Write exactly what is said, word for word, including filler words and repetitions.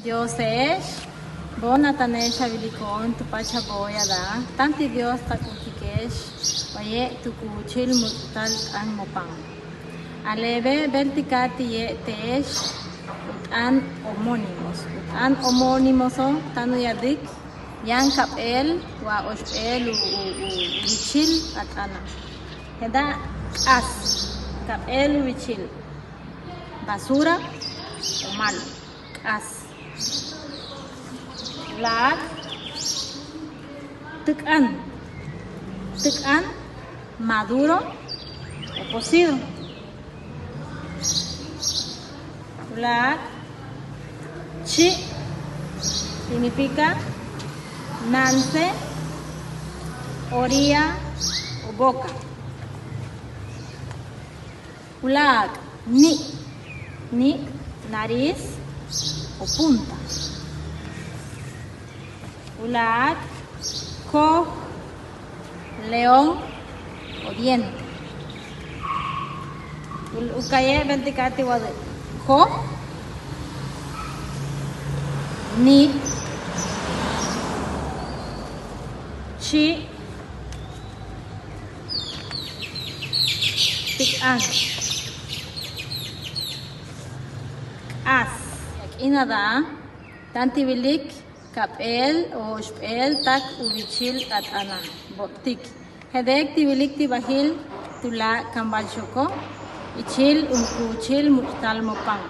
Dios ex, bo'on atan ex a wilikoon tu pach a booyada, tanti Dios ta k'utikex, waye' tu kuuchil much'tal t'an mopan. A leve b'eltika ti ye'tex u t'an homónimos. U t'an homónimoso, tano' yadik, yan kab'el wa oxb'el u, u, u, u wichil a t'ana. Jeda' k'as, kab'el u wichil. Basura o malo, k'as. Laak', tik'an, tik'an, maduro o cocido. Laak', chi' significa nance, orilla o boca. Ulaak', ni', ni', nariz o punta. Ulaak', koj, león o diente. Ul-, ukaye' b'eltika ti wade'. Koj, ni', chi', tik'an, k'as. K'inada, tanti wilik kab'el o oxb'el tak u wichil a t'ana, bo'tik. Jedek ti wilik ti b'ajil tu laak' kanb'al xoko, ichil u kuuchil much'tal mopan.